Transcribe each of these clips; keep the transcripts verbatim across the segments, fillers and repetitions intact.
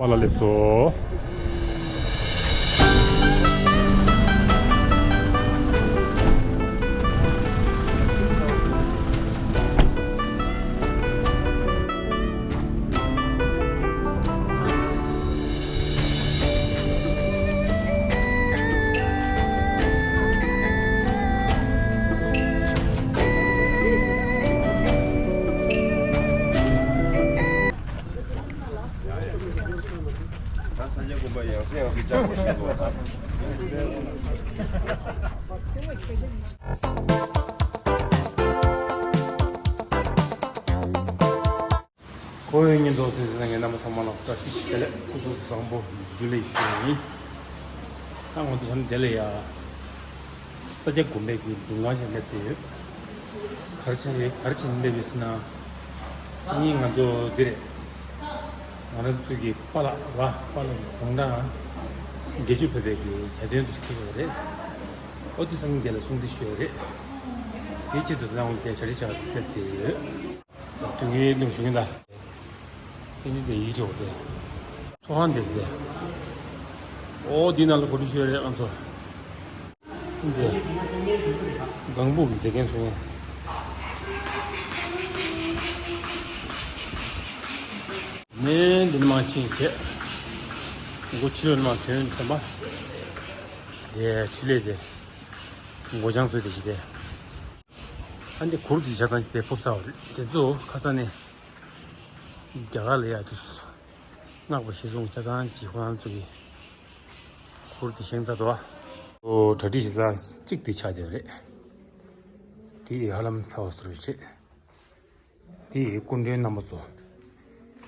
ཨ་ལ་ལེབ་སོ། ད་ས་སྐྱ་དགོན་པ་ཡང་སེ་ཡང་སེ་བཅག་དགོས་ཤིག་འདུག་ཁོ་བོའི་ཉིན་ཐོག་སེམས་སེམས་ངའི་རྣམ་པ་ཚང་མ་ལ་བཀྲ་ཤིས་བདེ་ལེགས། སྐུ་གཟུགས་བཟང་པོ་འཇུ་ལེ་ཞུ་ཡིན། ད་ང་ཚོ་ད་ནི་དེ་ལ་ཡ། ས་སྐྱ་དགོན་པའི་གི་སྒྲུབ་ཁང་ཞིག་སླེབས་ཏེ་ཡོད། ག་རེ་བྱས་ནས་ག་རེ་བྱས་ནས་སླེབས་ཡོད་ཟེར་ན། སང་ཉིན་ང་ཚོ་འདི་རེད། ང་རང་ཚོའི་གི་པཱ་ལགས་ར་པཱ་ལགས་ཀྱི་དགུང་གྲངས་བརྒྱད་ཅུ་ཕེབས་པའི་གི་གྱ་སྟོན་དུ་ཕེབས་པ་རེད། ཨོ་དེ་སང་ཉིན་དེ་ལ་སྲུང་བརྩི་ཞུ་ཡ་རེད། དེའི་ཆེད་དུ་ལ་འོང་དེ་གྲ་སྒྲིག་བྱ་བར་སླེབས་ཏེ་ཡོད། དུས་ངའི་གནས་ཞུ་གིན་ད། ཨིན་ཇི་དེ་ཡིད་འགྲོ་དེ། ཚོགས་ཁང་དེ་དེ། ཨོ་འདི་ནང་ལ་གོ་སྒྲིག་ཞུ་ཡ་རེད་ཨང་ཚོ། འདི། ལྒང་བུ་གི་མཛེས་རྒྱན་བཟོ་ཡ། ནས་འདི་ནས་མར་ཕྱིན་བྱས། མགོ་ཕྱི་ལོགས་ནས་མར་ཐོན་ཙམ་པ། དེ་ཕྱི་ལས་དེ། མགོ་བྱང་བཟོས་དེ་ཞིག་དེ། ཨ་འདི་གུར་འདི་ཆ་ཚང་ཞིག་དེ་ཕུབ་ཚར་བ་རེད། དེ་ཚོ་ཁ་སང་ནས་རྒྱ་གར་ལ་ཡར་དུས་སྔགས་པ་ཞེ་ཚོང་ཆ་ཚང་གིས་ཁོ་རང་ཚོ་གི་གུར་དེ་བཞེངས་ཚར་འདུག་ཨ། ཨོ་གྲ་སྒྲིག་བྱེད་སྟངས་གཅིག་དེ་ཆགས་བསྡད་པ་རེད། དེ་ཧ་ལམ་ཚར་བ་ཟེར་བ་རེད། དེ་སྐུ་མགྲོན་རྣམ་པ་ཚོ་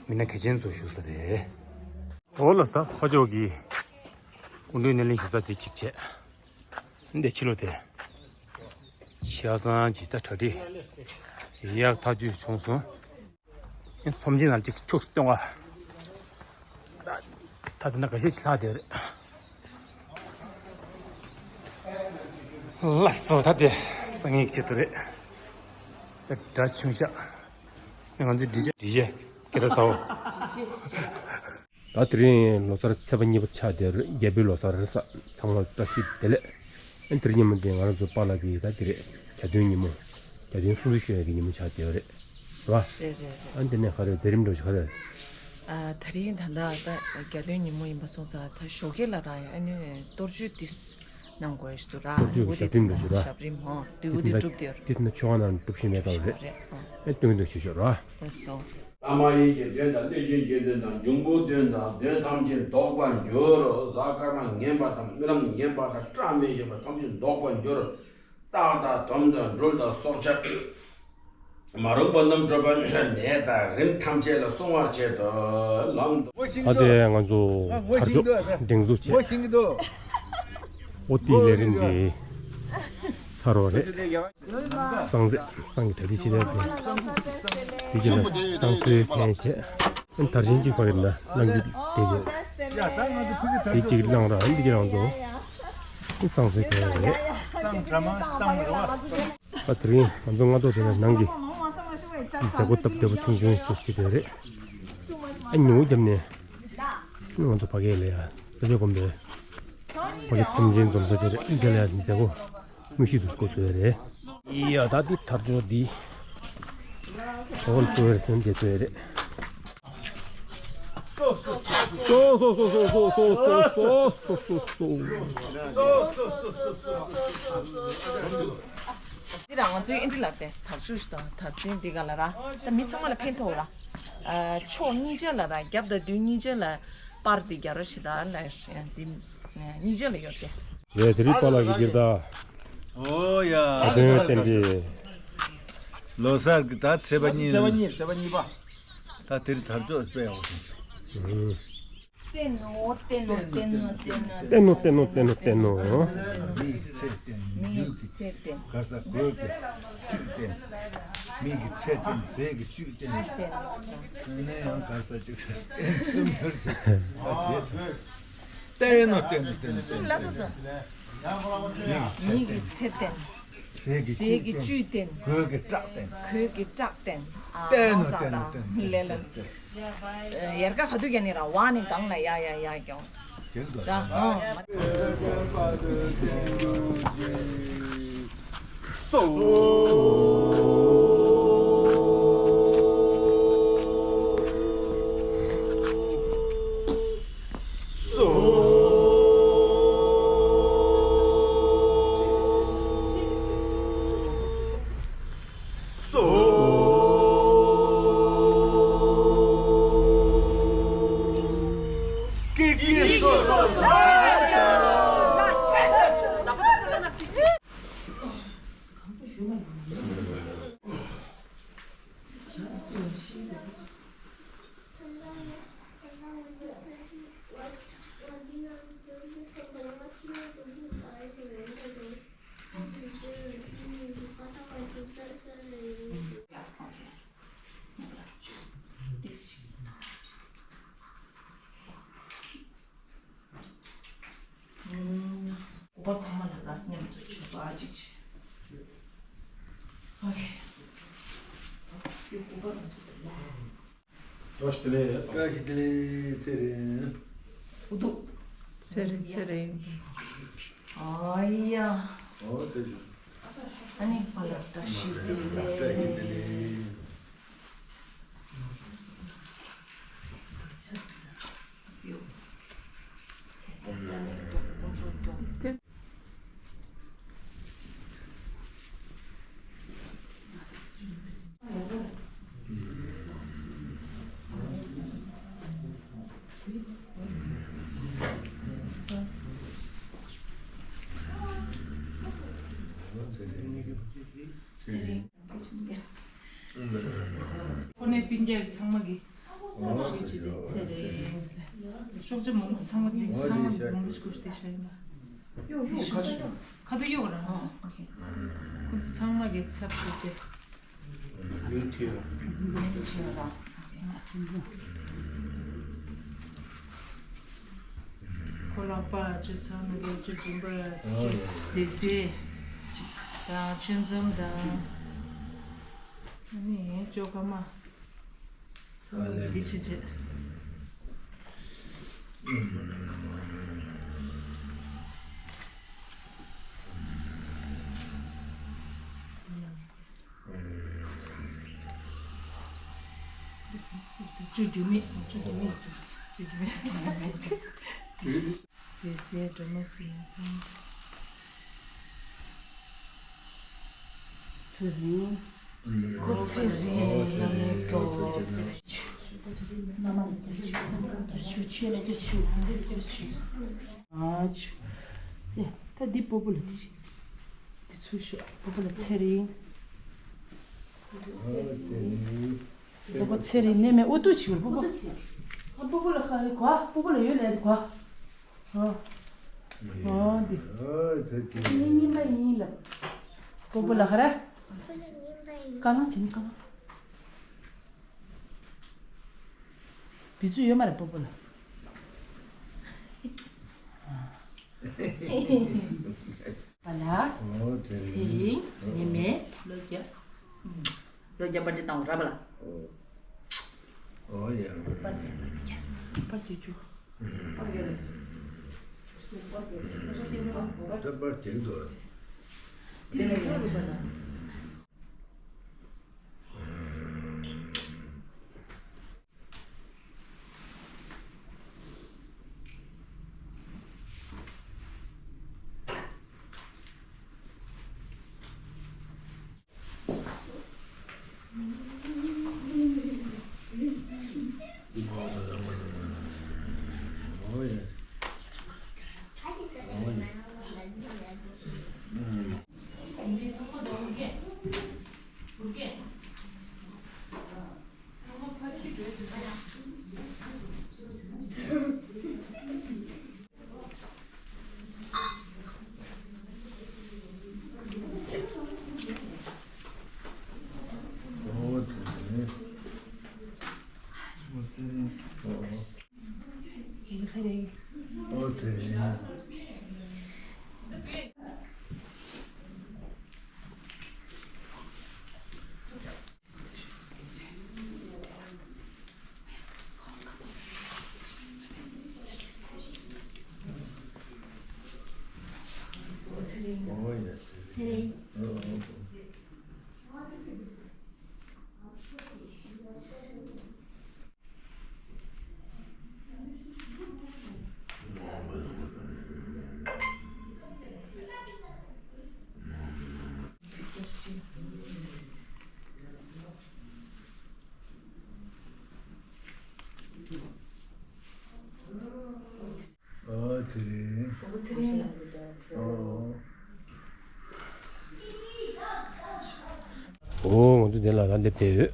མི་སྣ་གལ་ཆེན་ཚོ་བཞུགས་ས་རེད། ཨོ་ལ་ས་ཕ་ཕྱོགས་ཀྱི་སྐུ་མགྲོན་སྣེ་ལེན་ཞུ་ས་དེ་གཅིག་བྱས། འདི་ཕྱི་ལོགས་དེ། ཆ་ཚང་གི་ད་གྲ་སྒྲིག་ཡག་ཐག་ཆོད་བྱུང་སོང་། ཚོམས་ཆེན་ནང་གཅིག་ཕྱོགས་སུ་གཏོང་བ། ད་དེ་ན་འགའ་ཤས་ཅིག་ལྷག་བསྡད་རེད། ལགས་སོ་ད་དེ་སང་ཉིན་གྱི་ཆེད་དུ་རེད། ད་འདྲ་ཆུང་ཤག་ང་ཚོའི་འགྲིག་ཆ་འགྲིག་ཆ་སྐད་ད་ཟའོ། ད་དེ་རིང་ལོ་གསར་ཚེས་པ་གཉིས་པ་ཆགས་བསྡད་རེད། རྒྱལ་པོའི་ལོ་གསར་རེད་ས། ཚང་མར་བཀྲ་ཤིས་བདེ་ལེགས། ཨ་དེ་རིང་ཉིན་མོ་འདི་ང་རང་ཚོ་པཱ་ལགས་ཀྱི་ད་དེ་རེད། གྱ་སྟོན་ཉིན་མོ། གྱ་སྟོན་སྲུང་བརྩི་ཞུ་ཡག་གི་ཉིན་མོ་ཆགས་བསྡད་རེད། རེད་བ། རེད་རེད་རེད། ཨ་འདི་ནས་ག་རེ་མཛད་རིམ་འགྲོ་ཞིག་ག་རེ། ཨ་དེ་རིང་ད་ལྟ་ད་གྱ་སྟོན་ཉིན་མོ་ཡིན་པ་སོང་ཙང་ད་ཞོགས་ཀས་ལ་རང་ཡང་ཨ་ནི་གཏོར་མཆོད་ཏིས་གནང་དགོས་ཞུ་ར། གཏོར་མཆོད་ཀྱི་ཞབས་རིམ་འགྲོ་ཞུ་ར། ཞབས་རིམ་ཧོ་དུས་འུ་དེ་གྲུབ་དེ། དེ་ན་ཆོ་ག་ནང་གྲུབ་ཤེས་མེད་པ་རེད། ཨེ་སྟོན་གྱི་འདུག་ཞུ་ཞོག་ར། ཨེ་སོ། བླ་མ་ཡིན་གྱི་དོན་དང་། གནོད་སྦྱིན་གྱི་དོན་དང་། འབྱུང་པོའི་དོན་དང་། དོན་ཐམས་ཅད་བཟློག་པར་འགྱུར། གཟའ་སྐར་མ་ངན་པ་དང་། རྨི་ལམ་ངན་པ་དང་། བཀྲག་མེད་བཞིན་པ་ཐམས་ཅད་བཟློག་པར་འགྱུར། རྟགས་དང་དོམ་དང་སྦྲུལ་དང་སྲོག་ཆགས། མ་རུངས་པ་རྣམས་སྐྲོད་པ། ནད་དང་རིམས་ཐམས་ཅད་ལ་སྲུང་བར་བྱེད་དོ། ལམ་དུ། ཨ་དེ་ང་ཚོ་དར་ལྕོག་སྒྲེང་འཛུགས་བྱས། ཨོ་ཏི་ལས་རིམ་འདི་ཚར་བ་རེད། སང་ཟེ་སང་གི་གྲ་སྒྲིག་བྱེད་ཡག་དེ། དེ་རྗེས་ལ་སང་སོའི་ཕན་བྱས། དར་ཆེན་གཅིག་ཕ་གིར་ན་ནང་གི་དེ་རྗེས། དེ་གཅིག་བླངས་ར་འདི་གི་རང་ཚོ། སང་སོའི་ཕན་རེད། ཨ་དེ་རིང་ང་ཚོ་སྔ་ཐོག་དེ་ན་ནང་གི་མཛད་སྒོ་སྟབས་བདེ་པོ་ཆུང་ཆུང་ཞིག་བྱེད་དེ་རེད། ཨ་ཉིན་མོ་བརྒྱབ་ནས་ང་ཚོ་ཕ་གི་ལ་ཡ་ས་སྐྱ་དགོན་པའི་ཕ་གི་ཚོམས་ཆེན་འཛོམས་ས་བྱས་རེད། འདི་ལ་ཡ་མཛད་སྒོ་དངོས་གཞི་དུ་འགོ་བཙུགས་ཡ་རེད། ཡ་ད་འདི་དར་ལྕོག་འདི་འོག་ལ་བཙུགས་ཡ་རེད་ཟེར་ན་འདི་བཙུགས་ཡ་རེད། སོ་སོ་སོ། འདི་རང་ང་ཚོའི་ཨིན་ཌི་ལ་པའི་དར་ལྕོག་ཞིག་དང་དར་ཆེན་འདི་ག་ལ་ར། ད་མི་ཚང་མ་ལ་ཕན་ཐོགས་ར། ཕྱོགས་གཉིས་ཆ་ལ་ར། རྒྱབ་དང་མདུན་གཉིས་ཆ་ལ་པར་འདི་རྒྱ་ར་ཞིག་དང་ལ་འདི་གཉིས་ཆ་ལ་ཡོད་དེ། ཡ་དེ་རིང་པཱ་ལགས་ཀྱི་འདིར་ད། ཨོ་ཡ། ད་དོན་རྟེན་འབྲེལ། ལོ་གསར་གྱི་ད་ཚེས་པ་གཉིས། ཚེས་པ་གཉིས། ཚེས་པ་གཉིས་པ། ད་དེ་རིང་དར་ལྕོག་དཔེ་ཡག་པོ་བྱུང་། བསྟན་ནོ་བསྟན་ནོ་བསྟན་ནོ། མིའི་ཚེ་བསྟན། མིའི་ཚེ་བསྟན། གར་ས་གོས་ཀྱི་བཅུད་བསྟན། མིའི་ཚེ་བསྟན། ཟས་ཀྱི་བཅུད་བསྟན། བཅུད་བསྟན། ནས་ཡང་གར་ས་གཅིག་བསྟན་གསུམ་ཡོད་དེ། ད་བྱས་ཚར། བསྟན་ནོ་བསྟན་ནོ་བསྟན་ནོ། གསུམ་ལ་ས་ས། མིའི་ཚེ་བསྟན། ཟས་ཀྱི་བཅུད་བསྟན། གོས་ཀྱི་བཀྲག་བསྟན། གོས་ཀྱི་བཀྲག་བསྟན། བསྟན་ནོ་བསྟན་ནོ་བསྟན་ནོ། ལས་ལ། ཡར་ཀ་ག་དུས་ཀྱང་ནི་ར་བ་ནི་གང་ན་ཡ་ཡ་ཡ་ཀྱང་ར། སྐུ་པར་ཚང་མ་ལ་ར་མཉམ་དུ་མཆོད་པ་ཅིག་བྱེད། ཨོ་ཁེ། སྐུ་པར་ང་ཚོ་བཀྲ་ཤིས་བདེ་ལེགས། བཀྲ་ཤིས་བདེ་ལེགས། ཚེ་རིང་། ཨུ་ཐུ། ཚེ་རིང་ཚེ་རིང་། ཨ་ཡ། ཨོ་དེ་ཞུ། ཨ་ནི་བ་ལ་བཀྲ་ཤིས་བདེ་ལེགས། བཀྲ་ཤིས་བདེ་ལེགས། ཚེ་རིང་། ཚེ་རིང་། ཁོ་ནས་སྤུན་ཀྱག་ཚང་མ་གི་ཚབ་ཞུས་ཀྱི་དེ་ཚེ་རིང་། ཤོག་ཅིག་མང་པོ་ཚང་མ་དེ་ཚང་མ་མང་པོ་ཞིག་བསྐུར་ཏེ་ཤ་ཡིན་ན། ཁ་དུ་གཡོག་ར། ཨོ་ཁེ། ཁོ་ཚོ་ཚང་མ་གི་ཚབ་ཞུས་ཏེ། ཡུན་ཐུང་། ཁོ་ལག་པ་ཅུ་ཚང་མ་གི་ཅུ་སྦྱིན་པ་ཅུ་སྡེ་སྲིད་དང་ཆོས་འཛོམས་དང་། ཨ་ནི་ཅོ་ཀ་མ། ཚང་མ་འདི་བྱེད་བྱེད། ཅོ་རྒྱུ་མེད་ཅོ་རྒྱུ་མེད་ཅོ་རྒྱུ་མེད། དེ་སའི་སྒྲོལ་མ་སྲིད་ཡང་ཚང་། ཚེ་རིང་། ཁོ་ཚེ་རིང་། ཚེ་རིང་། ཨ་ཆུ། ཡ་ད་འདི་སྤོ་བོ་ལ་འདི་ཞིག་འདི་ཚུར་ཤོག་སྤོ་བོ་ལ་ཚེ་རིང་། སྤོ་བོ་ཚེ་རིང་ནས་མེད་ཨུ་ཏུ་ཆིག་སྤོ་བོ། སྤོ་བོ་ལ་ཁ་ཡི་གོ་སྤོ་བོ་ལ་ཡོད་ལས་གོ་ཨ། ཨོ་འདི། ཨོ་ད་ཅི། ངའི་རྙིང་པ་ཡིན་ལབ། སྤོ་བོ་ལ་ཁ་ར། ཀ་ལང་བྱིན་ཀ་ལང་། བི་ཚུ་ཡོད་མ་རེད་སྤོ་བོ་ལ། པ་ལ། ཨོ་ཚེ་ཚེ་རིང་། རིང་། ནི་མེད་ལོ་བརྒྱ། ལོ་བརྒྱ་པར་ཅི་བཏང་བ་ར་པ་ལ། ཨོ་ཡ། པར་རྒྱག་པར་རྒྱག་རྒྱུ། པར་རྒྱག་ད་པར་རྒྱག་འདུག་དེ་ལ་ཡོད་རེད་པ་ལ། དེ་ལ་ང་སླེབས་བསྡད་ཡོད།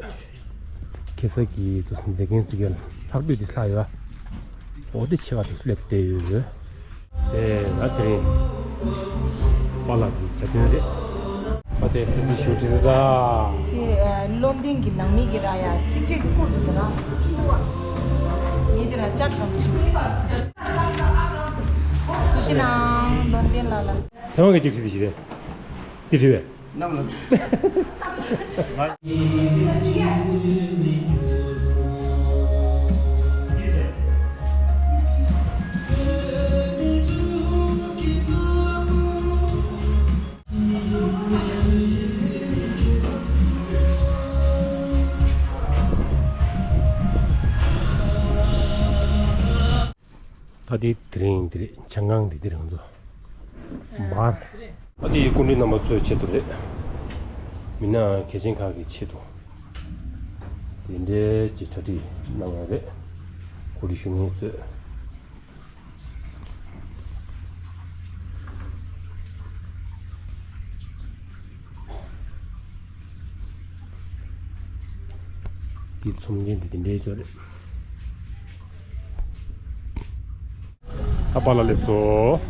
ཁ་སང་གི་དུས་མཛད་འགན་ཚུད་ཡོད་ལ་ལྷག་འཕྲོས་དེ་ལྷག་ཡོད། འོ་དེ་ཆེ་བ་དུས་སླེབས་བསྡད་ཡོད། དེ་ང་དེ་རིང་པཱ་ལགས་ཀྱི་གྱ་སྟོན་རེད། པ་དེ་སུ་ཅི་ཞུ་དྲི་ར། དེ་བློ་ལྡན་གྱི་ནང་མི་གི་ར་ཡ་ཚིགས་བཅད་དེ་བསྐུར་འདུག་ར། ངས་དེ་ར་བཅར་དང་ཕྱིན། ཐུགས་རྗེ་གནང་བློ་ལྡན་ལགས་ལ། ཚེ་དབང་གིས་གཅིག་བྲིས་པ་ཞིག་རེད། འདི་བྲིས་པས། གནམ་ལ། ད་དེ་དེ་རིང་འདི་རེད། ཆང་ཁང་འདི་དེ་རང་ཚོ་འབར། ད་དེ་སྐུ་མགྲོན་རྣམ་པ་ཚོའི་ཆེད་དུ་རེད། མི་སྣ་གལ་ཆེན་ཁག་གི་ཆེད་དུ་དེ་འདྲའི་ཅིག་གྲ་སྒྲིག་གནང་ཡ་རེད། གོ་སྒྲིག་ཞུ་མཁན་ཚོས། འདི་ཚོམས་ཆེན་འདི་འདི་འདྲའི་ཅོ་རེད། ཨ་པ་ལ་ལེགས་སོ།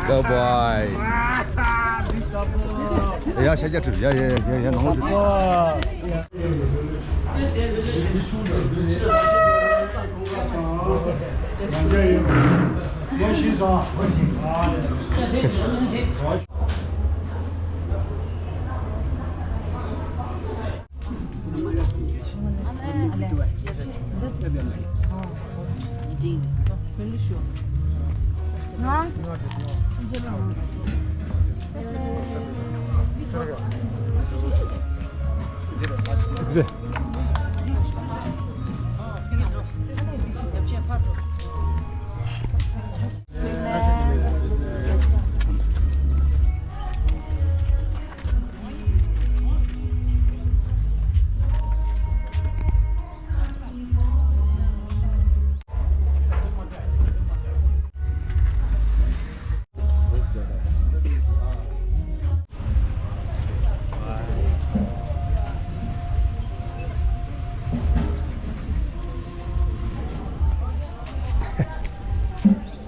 Good boy. ཡ་ཤ་རྒྱ་ཁྲིད། ཡ་ཡ་ཡ་ཡ་ནང་ལོགས་ཁྲིད།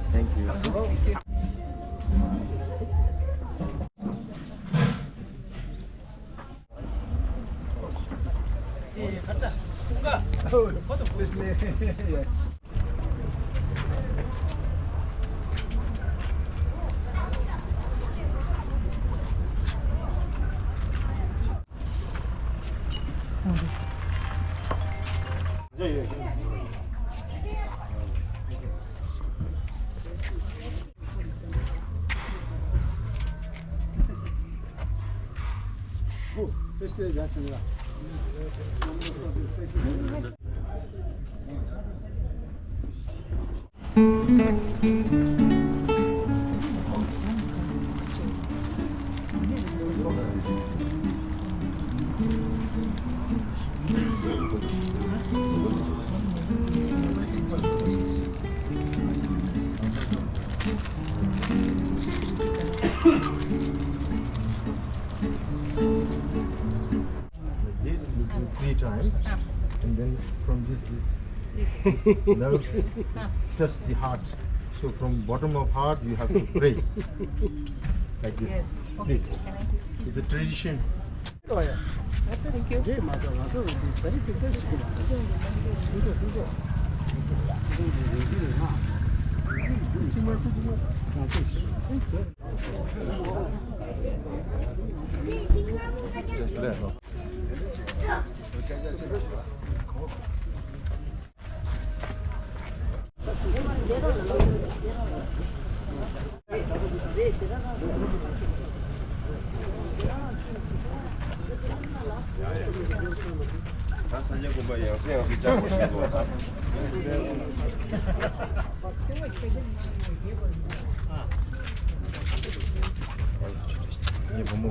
Thank you. This, you do three times, and then from this, this, this nerves touch the heart. So from bottom of heart, you have to pray like this. Yes. Okay, please. Can I do it? It's a tradition. Thank you. ད་སངས་རྒྱས་དགོན་པ་ཡང་སེ་ཡང་སེ་བཅར་དགོས་ཞེས་གསུངས་པ་དང་། ངའི་བུ་མོ།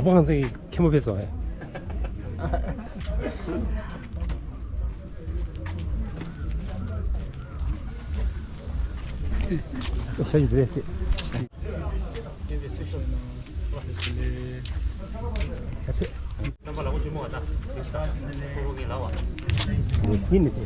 དབང་ཚེ་མཁན་པོ་ཕེབས་སོང་ཨེ། ཤ་ཡི་རེད་དེ། རྣམ་པ་ལ་འོ་ཅི་མོ་བ་ད། ཁོ་རོ་གི་ལ་བ། ཡིན་ནི་དེ།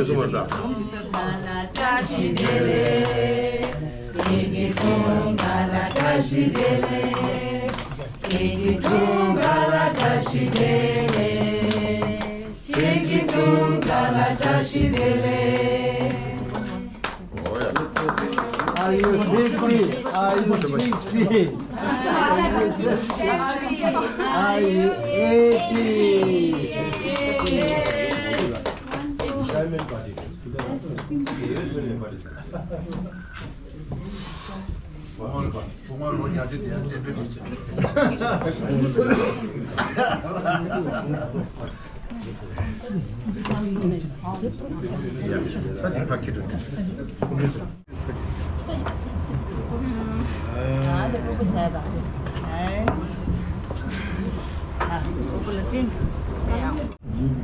རེད་གསུངས་པ་རེད་ད། Are you fifty? Are you sixty? Are you eighty?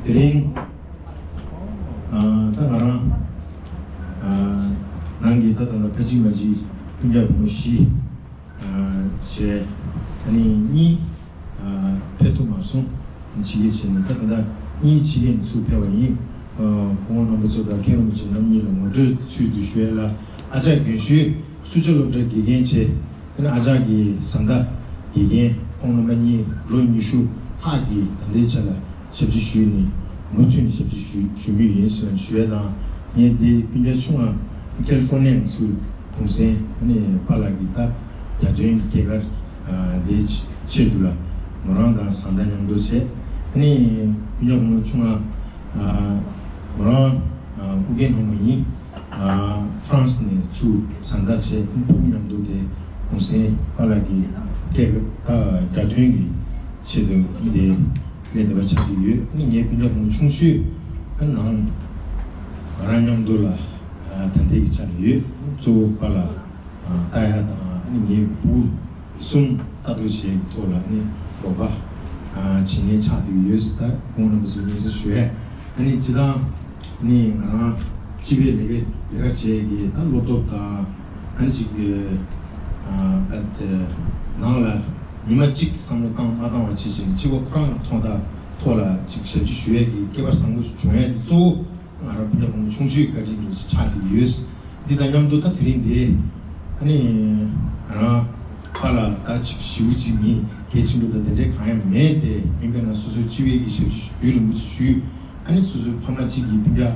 དེ་རིང་ཨ་ད་ང་རང་ཨ་རང་གི་ད་ད་ལྟ་ཕལ་ཆེར་ང་གཅིག་སྤུན་ཀྱག་བུ་མོ་བཞི་ཨ་བྱས་ཨ་ནི་གཉིས་ཨ་ཕེབས་ཐུབ་མ་སོང་། ཕྱི་རྒྱལ་བྱས་ནས་ད་ད་ལྟ་གཉིས་ཕྱི་རྒྱལ་ནས་ཚུར་ཕེབས་པ་ཡིན། ཨ་སྐུ་ངོ་རྣམ་པ་ཚོ་དང་མཁན་རིན་པོ་ཆེ་རྣམ་གཉིས་ལ་ངོ་སྤྲོད་ཚུལ་དུ་ཞུ་ཡ་ལ་ཨ་ཅག་རྒན་ཤོས་སུ་ཇཱ་སློབ་གྲྭའི་དགེ་རྒན་བྱས། ཨ་ནི་ཨ་ཅག་གི་བཟའ་ཟླ་དགེ་རྒན་ཁོང་རྣམ་པ་གཉིས་ལོ་ཉི་ཤུ་ལྷག་གི་ད་ལྟའི་ཆ་ལ་ཞབས་ཕྱི་ཞུས་ནས་མུ་མཐུད་ནས་ཞབས་ཕྱི་ཞུ་ཞུ་མུས་ཡིན་ཟེར་ཞུ་ཡ་དང་། ངས་འདི་སྤུན་ཀྱག་ཆུང་བ་ཁེ་ལི་ཧྥོར་ནི་ཡ་ནས་ཚུར་གུང་སེང་ཨ་ནི་པཱ་ལགས་ཀྱི་ད་རྒྱ་སྟོན་སྐྱེས་སྐར་འདིའི་ཆེད་དུ་ལ་མོ་རང་དང་བཟའ་ཟླ་མཉམ་དུ་བྱས། ཨ་ནི་སྤུན་ཀྱག་བུ་མོ་ཆུང་བ་མོ་རང་ཨུ་རྒྱན་ལྷ་མོ་ཡིན། ཨ་ཧྥ་རན་སི་ནས་ཚུར་བཟའ་ཟླ་བྱས། ཕྲུ་གུ་མཉམ་དུ་དེ་གུང་སེང་པཱ་ལགས་ཀྱི་སྐད་ཨ་རྒྱ་སྟོན་གྱི་ཆེད་དུ་འདི་སླེབས་བསྡད་པ་ཆགས་ཀྱི་ཡོད། ཨ་ནི་ངའི་སྤུན་ཀྱག་བུ་མོ་ཆུང་ཤོས་ཨ་ནང་ང་རང་མཉམ་དུ་ལ་ཨ་ད་ལྟའི་གི་ཆ་ལ་ཡོད། གཙོ་བོ་པཱ་ལགས་ཨ་ལྟ་ཡ་དང་ཨ་ནི་ངའི་ཕྲུ་གུ་གསུམ་ལྟ་རྟོག་བྱེད་ཀྱི་ཐོག་ལ་ནི་རོགས་པ་ཨ་བྱེད་མཁན་ཆགས་བསྡད་ཡོད། ད་ཁོང་རྣམ་པ་ཚོ་སྙན་སེང་ཞུ་ཡས། ཨ་ནི་སྤྱི་བཏང་ནི་ང་རང་སྤྱི་པའི་ལས་ཀ་ལས་ཀ་བྱེད་ཀྱི་ད་བློ་སྟོབས་དང་ཨ་ནི་ཅིག་ཨ་ད་ནང་ལ་ཉི་མ་གཅིག་བསམ་བློ་བཏང་མ་བཏང་བ་བྱེད་བྱེད་ནི་གཅིག་པ་ཁོ་རང་གི་ཐོག་མཐའ་ཐོག་ལ་ཅིག་ཞབས་ཕྱི་ཞུ་ཡས་ཀྱི་སྐལ་པ་བཟང་པོ་ཞིག་བྱུང་ཡས་དེ་གཙོ་བོ། ང་རང་སྤུན་ཀྱག་བུ་མོ་ཆུང་ཤོས་བཀའ་དྲིན་འདྲ་ཞིག་ཆགས་བསྡད་ཡོད། འདི་དང་མཉམ་དུ་ད་དེ་རིང་འདི་ཨ་ནི་ང་རང་པཱ་ལགས་ད་ཅིག་ཞེ་པོ་ཅིག་མི་གལ་ཆེན་པོ་དང་དེ་འདྲའི་གང་ཡང་མེད་དེ། ཡིན་པས་ན་སོ་སོའི་སྤྱི་པའི་གི་ཞབས་ཕྱི་རྒྱུན་རིང་པོ་ཅིག་ཞུས། ཨ་ནི་སོ་སོའི་ཕ་མ་གཅིག་གི་སྤུན་ཀྱག་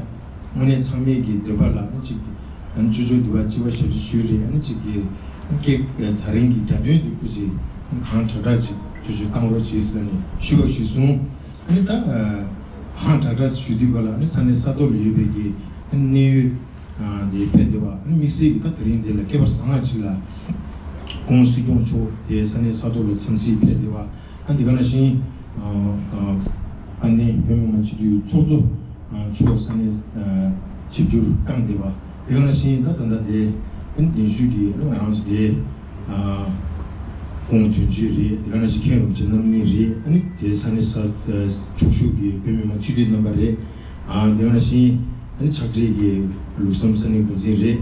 དངོས་གནས་ཚང་མའི་གི་འདོད་པ་ལ་ཨ་ནི་ཅིག་ཨ་ནི་ཅོ་ཅོ་འདི་བ་གཅིག་པ་ཞབས་ཕྱི་ཞུས་རེད། ཨ་ནི་ཅིག་གི་སྐད་ད་རིང་གི་རྒྱ་སྟོན་འདི་སྐུ་མཁྱེན་ཨ་ནི་གང་དྲག་དྲག་ཅིག་ཅོ་ཅོ་བཏང་རོགས་བྱེད་ཟེར་ནས་ཞུ་བ་ཞུས་སོང་། ཨ་ནི་ད་ཨ་ཧང་དྲག་དྲག་ཞུ་དུས་ག་ལ་ཨ་ནི་ས་གནས་ས་ཐོག་ལ་ཡོད་པའི་གི་ཨ་ནི་གནད་ཡོད་ཨ་དེ་ཕེབས་བསྡད་པ། ཨ་ནི་དམིགས་བསལ་གྱི་ད་དེ་རིང་འདི་ལ་སྐལ་པ་བཟང་ང་ཅིག་ལ་ཁོང་སྲིད་སྐྱོང་མཆོག་དེ་ས་གནས་ས་ཐོག་ལ་འཚམས་གཟིགས་ཕེབས་བསྡད་པ། ཨ་འདི་ག་ནང་བཞིན་ཨ་ཨ་ཨ་ནི་བོད་མི་མང་སྤྱི་འཐུས་ཚོགས་གཙོ་ཨ་མཆོག་ས་གནས་ཨ་ཆིབས་བསྒྱུར་བསྐྱངས་བསྡད་པ། དེ་ག་ནང་བཞིན་ད་ད་ལྟ་དེ་ཨ་ནི་གདན་ཞུས་ཀྱི་ཨ་ནི་ང་རང་ཚོ་དེ་ཨ་སྐུ་ངོ་དོན་གཅོད་རེད། དེ་ག་ནང་བཞིན་མཁན་རིན་པོ་ཆེ་རྣམ་གཉིས་རེད། ཨ་ནི་དེ་ས་གནས་ས་ཕྱོགས་བཞུགས་ཀྱི་བོད་མི་མང་སྤྱི་འཐུས་རྣམ་པ་རེད། ཨ་དེ་ག་ནང་བཞིན་ཨ་ནི་ཕྱག་སྦྲེལ་གྱི་ལུགས་བསམ་ས་གནས་འགོ་འཛིན་རེད།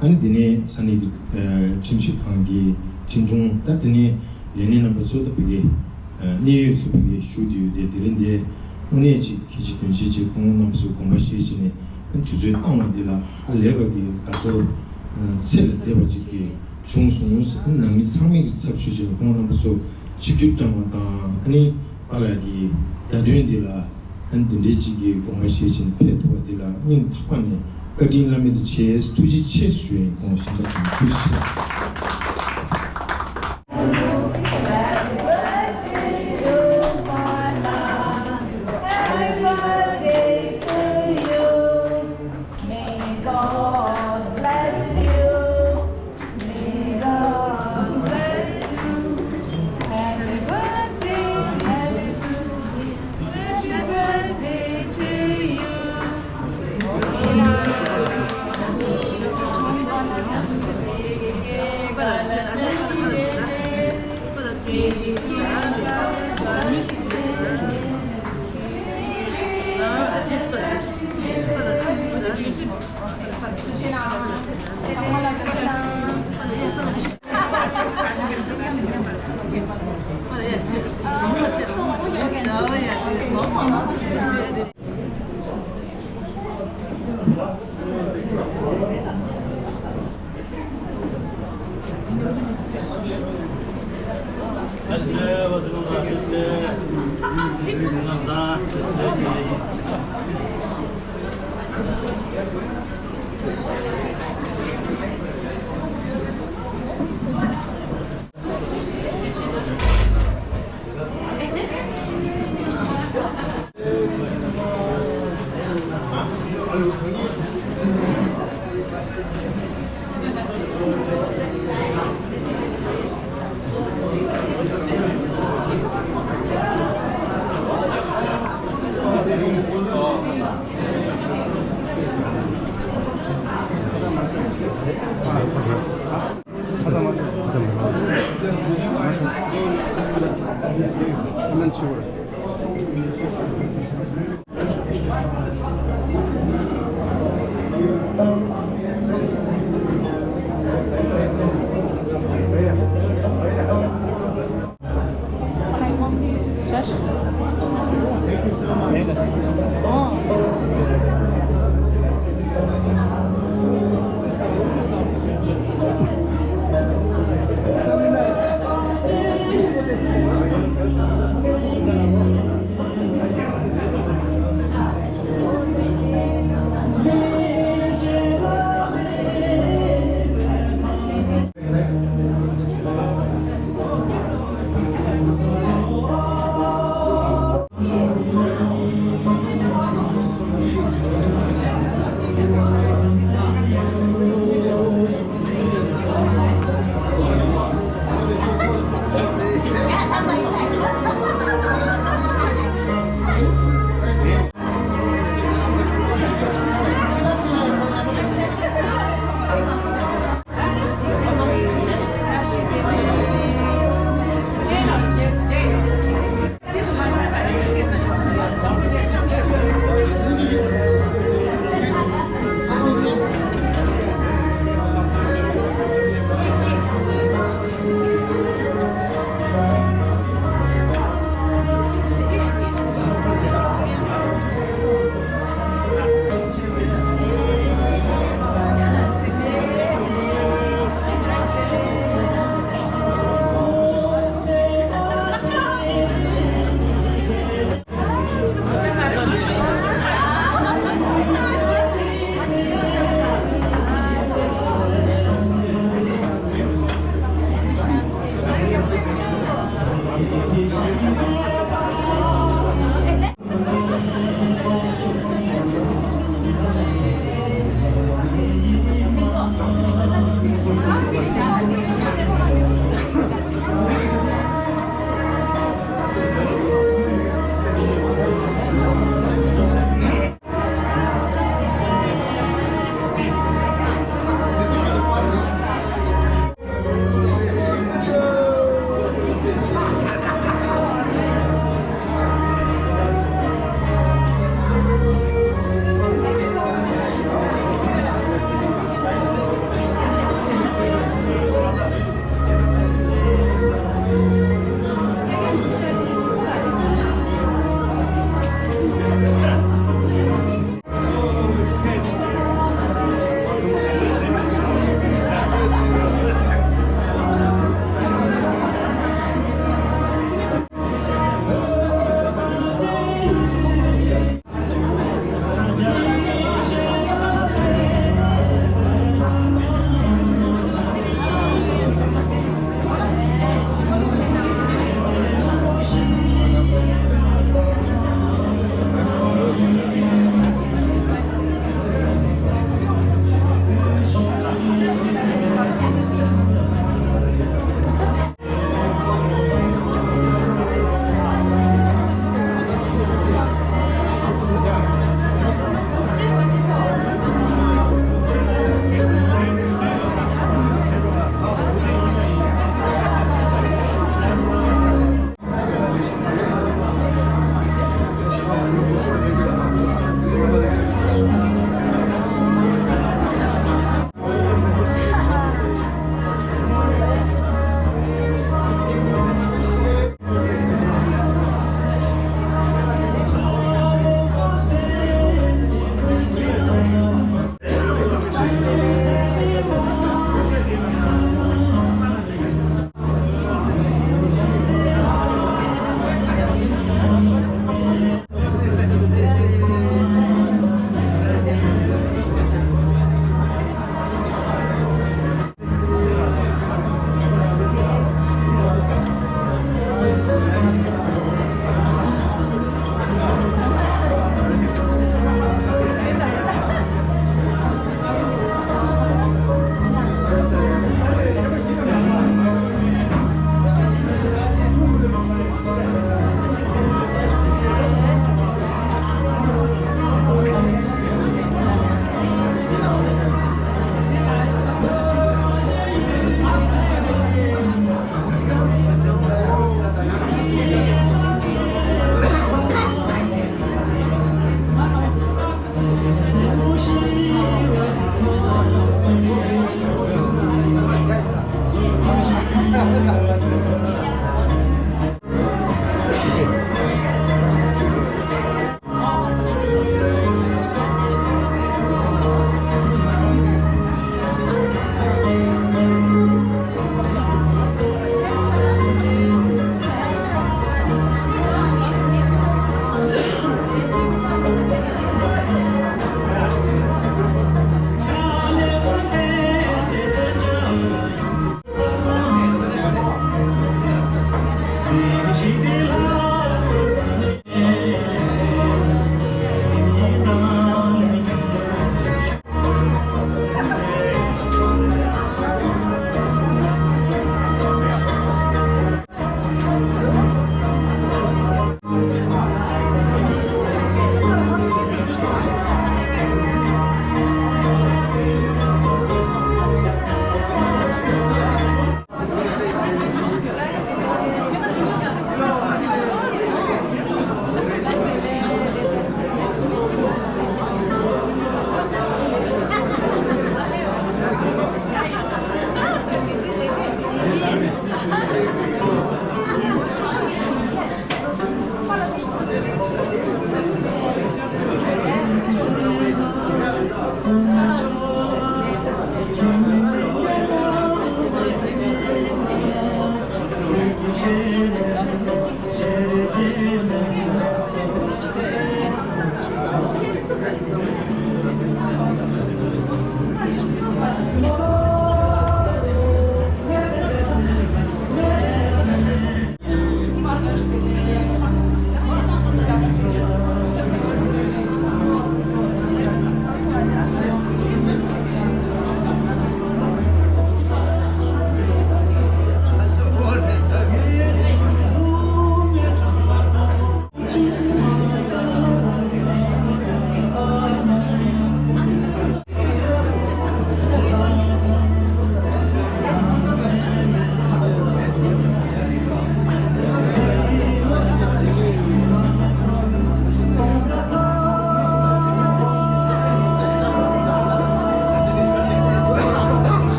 ཨ་ནི་དེ་ནས་ས་གནས་ཀྱི་ཨ་ཁྲིམས་ཞིབ་ཁང་གི་ཁྲིམས་དྲུང་། ད་དེ་ནས་ལས་སྣེ་རྣམ་པ་ཚོ་ད་བོད་ཀྱི་ཨ་གནད་ཡོད་ཚོ་བོད་ཀྱི་བཞུགས་བསྡད་ཡོད་དེ། དེ་རིང་འདི་དངོས་གནས་ཅིག་གལ་ཆེ་དོན་ཆེ་ཅིག་སྐུ་ངོ་རྣམ་པ་ཚོས་དགོངས་པ་བཞེས་བྱས་ནས་ཨ་ནི་དུས་ཚོད་བཏང་བ་འདི་ལ་ཧ་ལས་པ་གི་དགའ་ཚོར་ཨ་ཚད་ལས་འདས་པ་ཅིག་གི་བྱུང་སོང་། ནང་མི་ཚང་མས་ཀྱི་ཚབ་ཞུས་བྱས་ཁོང་རྣམ་པ་ཚོ་ཆིབས་བསྒྱུར་བསྐྱངས་པ་དང་། ཨ་ནི་པཱ་ལགས་ཀྱི་རྒྱ་སྟོན་འདི་ལ་ཨ་ནི་འདི་འདྲའི་ཅིག་གི་དགོངས་པ་བཞེས་བྱས་ཕེབས་ཐུབ་པ་འདི་ལ་སྙིང་ཐག་པ་ནས་བཀའ་དྲིན་བླ་མེད་དུ་ཆེ། ཐུགས་རྗེ་ཆེ་ཞུ་ཡས་ཁོང་ཞིང་ཁ་དང་ཐུགས་རྗེ་ཆེ། May God bless you. May God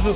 You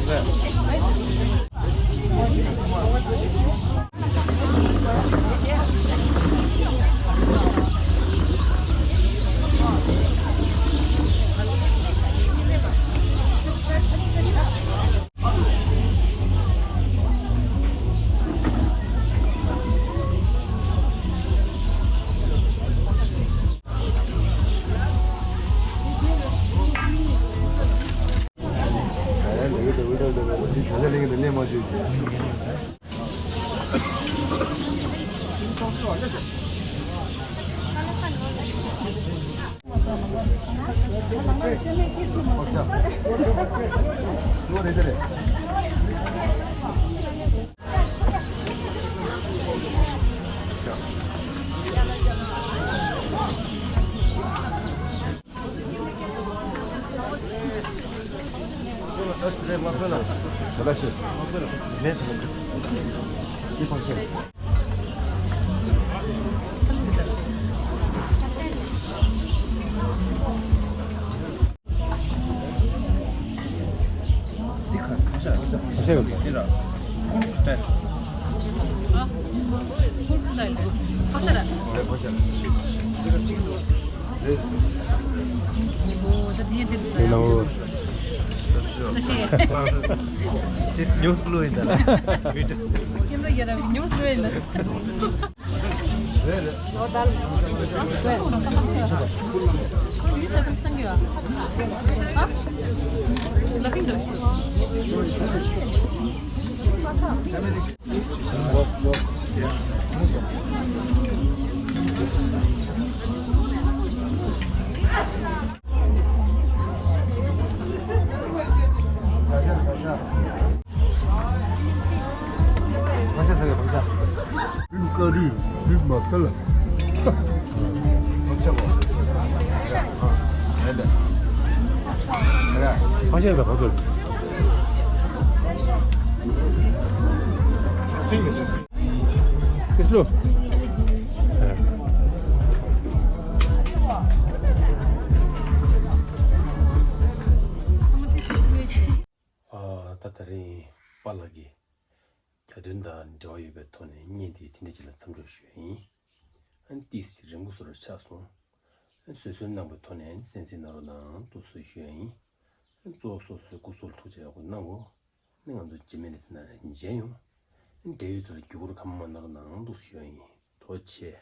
know, this news blue in the video. ཨ། ད་དེ་རིང་པཱ་ལགས་ཀྱི་གྱ་སྟོན་དང་འབྲེལ་བ་ཡོད་པའི་ཐོག་ནས་བརྙན་འདི་དེ་འདྲ་ཅིག་ལ་མཚམས་འཇོག་ཞུ་ཡ་ཡིན། ཨ་ནི་ཏོག་ཙམ་རིང་པོ་བཟོ་འདྲ་ཆགས་སོང་། ཨ་ནི་བཟོད་གསོལ་གནང་བའི་ཐོག་ནས་གསན་གཟིགས་གནང་རོགས་གནང་། ཐུགས་རྗེ་ཆེ་ཞུ་ཡ་ཡིན། ཨ་ནི་གཙོ་བོ་སོ་སོའི་སྐུ་གཟུགས་ལ་ཐུགས་རྗེ་ཆེ་ཡག་པོ་གནང་གོ། ཨ་ནི་ང་ཚོ་རྗེས་མའི་ལེ་ཚན་ནང་མཇལ་ཡོང་། ཨ་ནི་འབྲེལ་ཡོད་ཚོ་ལ་བརྒྱུད་སྐུར་ཁ་མ་གནང་རོགས་གནང་། ཐུགས་རྗེ་ཆེ་ཞུ་ཡ་ཡིན། ཐུགས་རྗེ་ཆེ།